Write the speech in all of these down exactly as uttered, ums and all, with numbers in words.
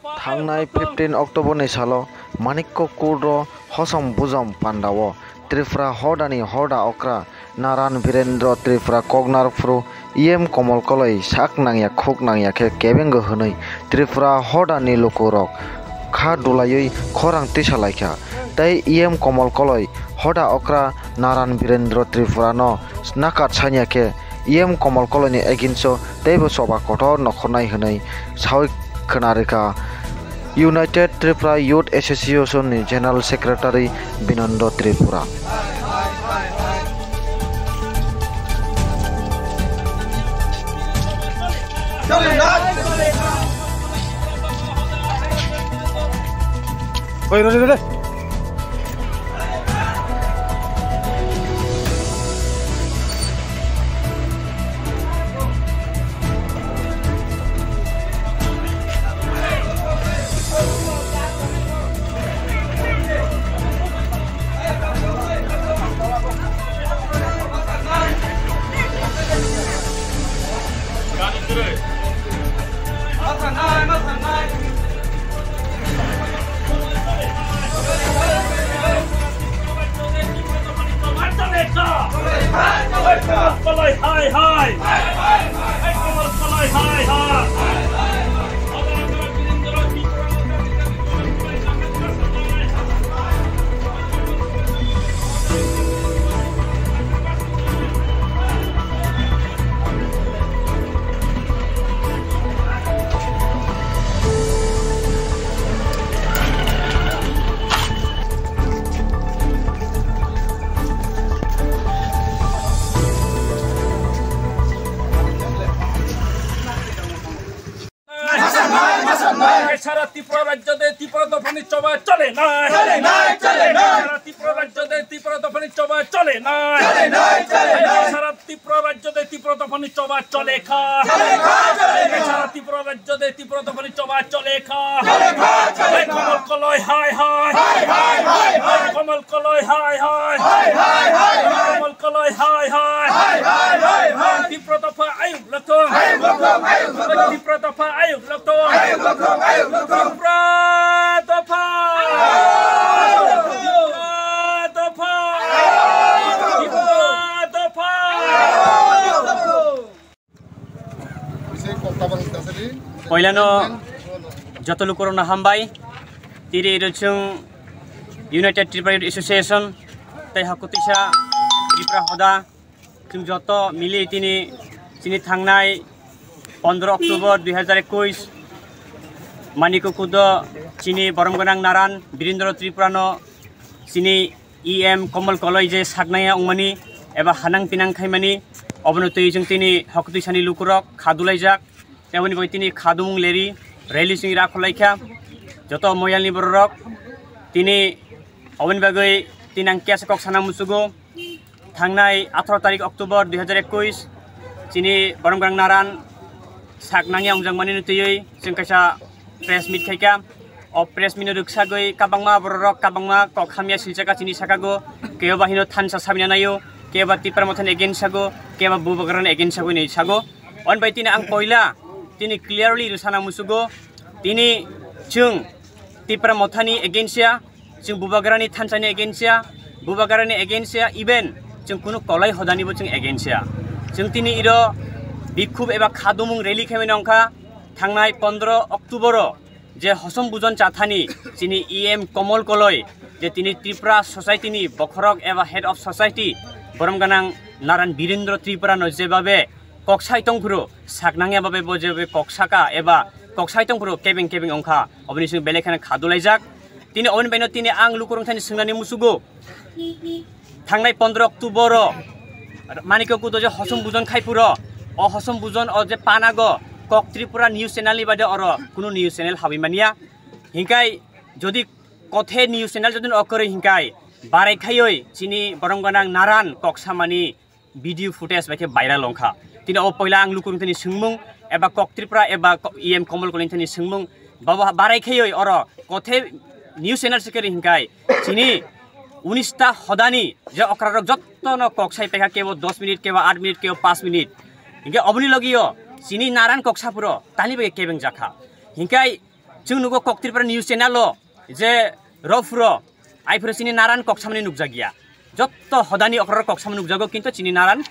Thangnai fifteen October ni salo Manikko Kut o hosom bujom pandao Tripura hodani hoda okra Naran Birendra Tripura koknar phuru E M Komol Koloi sak nangya khuk nangya khe kebengo hwnwi Tripura hodani lukurok kha dulaiwi khorang tisa laikha. Tei E M Komol Koloi hoda okra Naran Birendra Tripura no nakat sanya khe E M Komol Koloi ni against o teibo choba kotor nokhornai hwnwi sawi khwna rikha United Tripura Youth Association ni General Secretary Binondo Tripura. সারা ত্রিপুরা রাজ্য দে ত্রিপুরা দফানি চবা চলে না। চলে না, চলে না। সারা ত্রিপুরা রাজ্য দে ত্রিপুরা দফানি চবা চলে না। চলে না, চলে না। সারা ত্রিপুরা রাজ্য দে ত্রিপুরা দফানি চবা চলে খা। চলে খা, চলে খা। সারা ত্রিপুরা রাজ্য দে ত্রিপুরা দফানি চবা চলে খা। চলে খা, চলে খা। কমল কলয় হায় হায়। হায়, হায়, হায়, হায়। কমল কলয় হায় হায়। হায়, হায়, হায়, হায়। কমল কলয় হায় হায়। হায়, হায়, হায়, হায়। ত্রিপুরা দফা আয়ুক লক্ষ্য। আয়ুক লক্ষ্য, আয়ুক লক্ষ্য। ত্রিপুরা দফা আয়ুক লক্ষ্য। আয়ুক লক্ষ্য, আয়ুক লক্ষ্য। ত্রিপুরা দফা। ত্রিপুরা দফা। ত্রিপুরা দফা। Poilano joto lukurokno hambai. Tiri iro chwng United Tripura Youth Association tei hakutisa Tripura hoda chwng joto mili tini chini thangnai pondro October dui hazar ekush Manikko Kut o chini borom gwnang naran Birendra Tripura no chini E M Komol Koloi je saknaya wngmani eba hanang pinang khaimani, obono twi chwng tini hok twisani lukurok kha dulaijak, tei aboni bagwi tini kha dumung leri rally chwng rakhorlaikha. Joto moyalni bororok tini oboni bagwi tini ang kesa kok sana muchugo. Thangnai atharo tarik October dui hazar ekush chini borom gwnang naran sak nangya wngjakmani twiwi chwng kaisa press meet khaikha. O press meet no rwksagwi kabangma bororok kabangma kok hamya silchakha chini sakago, kebo ba hino thansa sabina naio, kebo ba Tipra Mothani against sago, kebo ba Bubagrani against sago hinwi sago. On bai tini ang poila tini clearly rwsana musugo, tini chwng Tipra Mothani against ya, chwng Bubagrani thansani against ya, Bubagrani against ya, even chwng kunu kolai hodanibo chwng against ya. Chwng tini iro bikhub eba khadumung rally khaimani wngkha thangnai pondro October o. Je hosom bujon chathani chini E M Komol Koloi, je tini Tripura society ni bokhorok eba head of society, borom gwnang Naran Birendra Tripura no jebabe koksai tongphuru, saknangya babe bo jebabe koksaka eba koksai tongphuru kebeng kebeng wngkha, oboni sing belai kheno kha dulaijak. Tini oboni baino tini ang lukurok thani swngnani musugo. Thangnai pondro October o Manikko Kut o je hosom bujon khai phuru, o hosom bujon o je panago kok Tripura news channel ni bade oro kunu news channel hawi manya. Hinkai jodi kothe news channel jodi okoroi hinkai barai khaioi chini borom gwnang naran kok samani video footage bai khe viral wngkha. Tini o poila ang lukurok thani swngmung eba kok Tripura eba ko-, E M Komol Koloi thani swngmung, babo barai khaioi oro kothe news channel se kari hinkai chini unista hodani je okrarok jotto no kok sai paikha, kebo dos minute, kebo aat minute, kebo panch minute. Hinke oboni logio chini naran kok saphuru tani bai kebeng jakha. Hinkai Chwng nugo Kok Tripura news channel o je rophuro, aiphuro chini naran kok samani nukjakya. Jotto hodani okra kok samani nukjago, kintu chini naran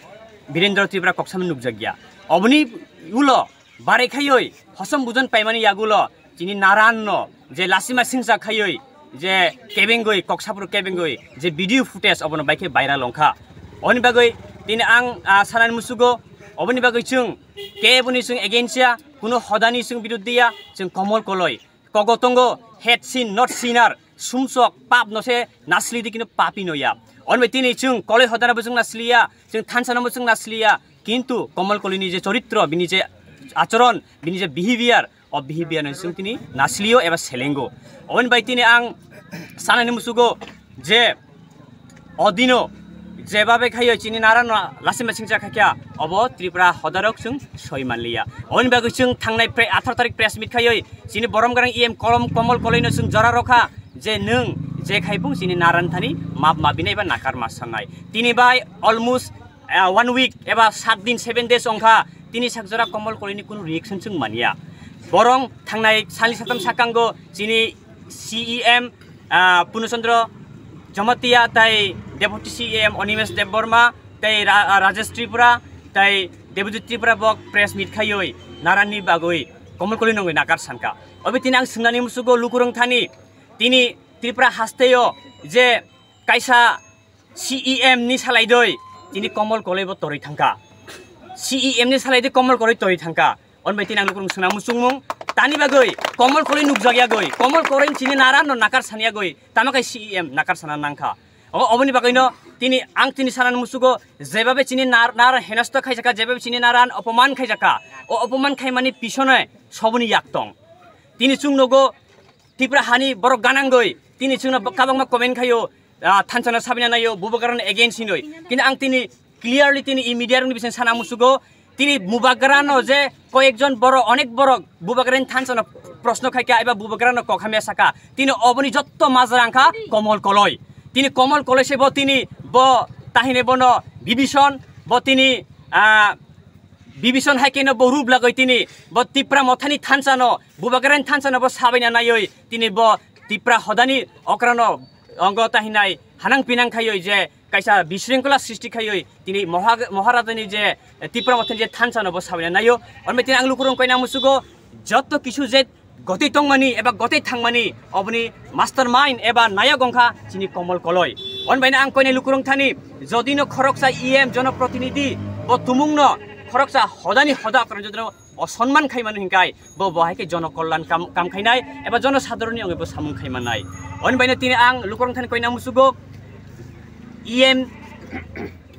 Birendra Tripura kok samani nukjakya. Oboni ulo bare khaioi hosom bujon paimani yagulo chini naran no je lasima singsa khaioi je kebengoi, kok saphuru kebengoi je video footage obono baikhe viral ongkha. Oni bagwi tini ang, ah, sanani musugo, oboni bagwi chwng keboni chwng against ya, kuno hodani chwng biruddhi ya, chwng Komol Koloi. Kogo tongo, head sin, not sinner, sumsok, pap no se nasli di kino papi no ya. Oni bai tini chwng Koloi hodana bo chwng nasli ya, chwng thansa no bo chwng nasli ya, kintu Komol Koloi ni je choritro, bini je achoron, bini je behavior, o behavior no chwng tini nasli o eba selengo. Oni bai tini ang sanani musugo je odino jebabe khaioi chini naran no lasima singsa khaikha, obo Tripura hodarok chwng soi manliya. Oni bagwi chwng thangnai pre-, atharo tarik press meet khaioi chini borom garang E M kolom Komol Koloi no chwng jora rokha je nwng je khai bung chini naran thani map ma binai ba nakar ma sanai. Tini bai almost, ah, one week eba sat din, seven days ongkha, tini sak jora Komol Koloi ni kunu reaction chwng manya. Borong thangnai sali satam sakango chini C E M, ah, Purno Chandra Jamatia tai Deputy C E M Animesh Debbarma tai Ra-, ah, Rajesh Tripura tai Debojit Tripura bok press meet khaioi naran ni bagwi Komol Koloi nongwi nakar sanka. Obi tini ang swngnani musugo lukurung thani tini Tripura hasteo je kaisa C E M ni salai doi tini Komol Koloi bo toroi thangka. C E M ni salai doi Komol Koloi toroi thangka. On bai tini ang lukurung swnam muchungmung. Tani bagwi Komol Koloi nukjakyagwi, Komol Koloi chini naran no nakar saniyagwi, tamo kai C E M nakar sana nangkha. O, oboni bagwino tini ang tini sanani musugo jebabe chini nar-, naran henasto khaijakha, jebabe chini naran opoman khaijakha. O opoman khaimani pisone soboni yak tong. Tini chwng nogo Tripura hani borok ganangoi, tini chwngno kabangma comment khaio, ah, thansa no sabina naio, bubagrano against hinoi. Kintu ang tini clearly tini e media rokni bising sana musugo, tini bubagrano je koyekjon borok, onek borok bubagrani thansa no proshno khaikha eba bubagrano kok hamya saka, tini oboni jotto majra wngkha Komol Koloi. Tini Komol Koloi se bo tini bo tahine bono bibison, bo tini, ah, bibison hai keno bo rup lagoi tini bo Tipra mothani thansa no, bubagrani thansa no bo sabaina naioi tini bo Tipra hodani okrano ongo tahinai hanang pinang khaioi je kaisa bisringkula srishti khaioi tini moha-, Maharajani je Tipra mothani je thansa no bo sabaina naio. Onbai tini ang lukurung koina musugo jotto kisu je gotwi tongmani eba gotwi thangmani oboni mastermind eba nayok wngkha chini Komol Koloi. Onbaino ang koinai lukurung thani jodino khoroksa E M jonoprotinidhi bo tumungno khoroksa hodani hoda okran jodino osonman khaimano hinkai bo bo hai khe jono kollan kam, kam khainai eba jono sadharonni wngwi bo samung khaimanai. Onbaino tini ang lukurung thani koina musugo E M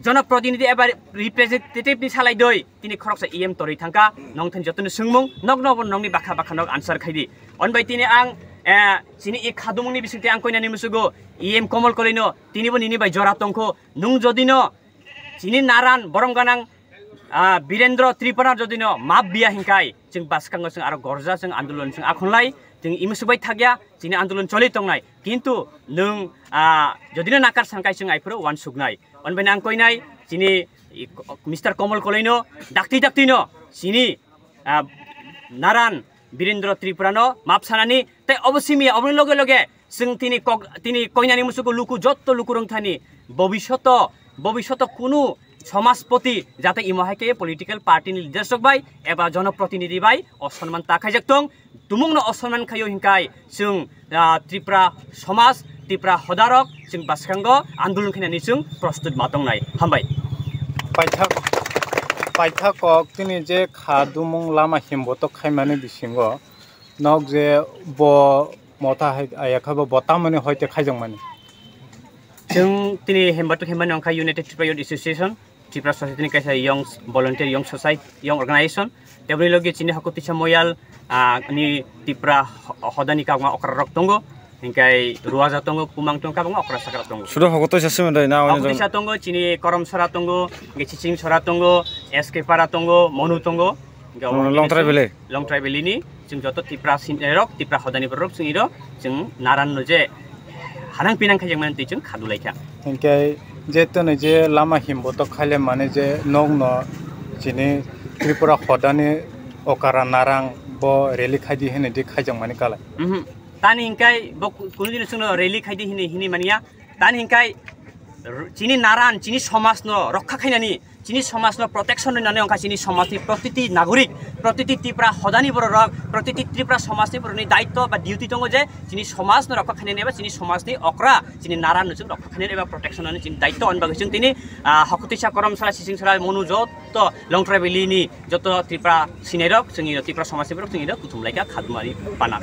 jonoprotinidhi eba representative ni salai doi tini khoroksa E M torwi thangka, nong thani jotono swngmung, nokno bo nongni bakha bakha nok answer khaidi. Onbai tini ang, eh, chini e khadumungni bisingtwi ang koinani musugo E M Komol Koloino tini bo nini bai jora tongkho, nung jodino chini naran borom ganang, ah, Birendra Tripura jodino map biya hinkai, chwng bwskango chwng aro gorja chwng andolon chwng akhunlai, chwng imusubai thakya, chini andolon choli tongnai. Kintu nung, ah, jodino nakar sankai chwng aiphuru wansuknai. Onbaino ang koinai chini i ko-, Mister Komol Koloino dakti daktino chini, ah, naran Birendra Tripurano map sanani tei obo simi ya oboni loge loge chwng tini kok, tini koinani musugo luku jotto lukurung thani bobishoto, bobishoto kunu somajpoti jate imo hai khe political party ni leaders rok bai eba jonoprotinidhi bai osonman ta khaijak tong. Tumungno osonman khaio hinkai chwng, ah, Tripura somaj, Tripura hodarok chwng bwskango andolon khainani chwng prostut ma tongnai. Hambai. Paithak, paithak kok tini je kha dumung lama himbotok khaimani bisingo nok je bo motha hai aya kha bo, bo tamoni hoite khaijakmani. Chwng tini himbotok khaimani wngkha United Tripura Youth Association. Tripura Society ni kaisa young volunteer, young society, young organization. Teboni logi chini hoko tisa moyal, ah, ni Tripura ho-, hodani kabangma okra rok tongo. Hinkai Ruaja tongo, Kumang tongo, kabangma okra sakra tongo. Sudo hoko tisa simi dai na, hoko tisa tongo, chini Korom Sora tongo, hinke Chiching Sora tongo, S K Para tongo, Monu tongo. Hinke omo Longtrai Valley. Longtrai Valley ni chwng joto Tipra sin-, eh, rok, Tipra hodani borok chwng iro, chwng naran no je hanang pinang khaijak mani twi chwng khadu laikha. Hinkhe je tono je lama himbotok khaile mani je nok no chini Tripura hodani Okra narang bo rally khaidi hwnwi di khaijakmani kalai. Mhm. Tani hinkai bo ku-, kunu dino chwngno rally khaidi hini, hini manya. Tani hinkai r-, chini naran, chini somajno rokha khainani, chini somajno protection rinani wngkha chini somajni protiti nagorik, protiti Tripura hodani bororok, protiti Tripura somajni borokni daitto ba duty tongo je chini somajno rokha khainani eba chini somajni okra, chini naranno chwng rokha khainani eba protection rinani chini daitto. Ani bagwi chwng tini, ah, Hakutisa, Koromsala, Sichingsala, Monu joto Longtrai Valley ni joto Tripura sinairok, chwngni Tripura somajni borok chwngni kuthum laika khadumari pana.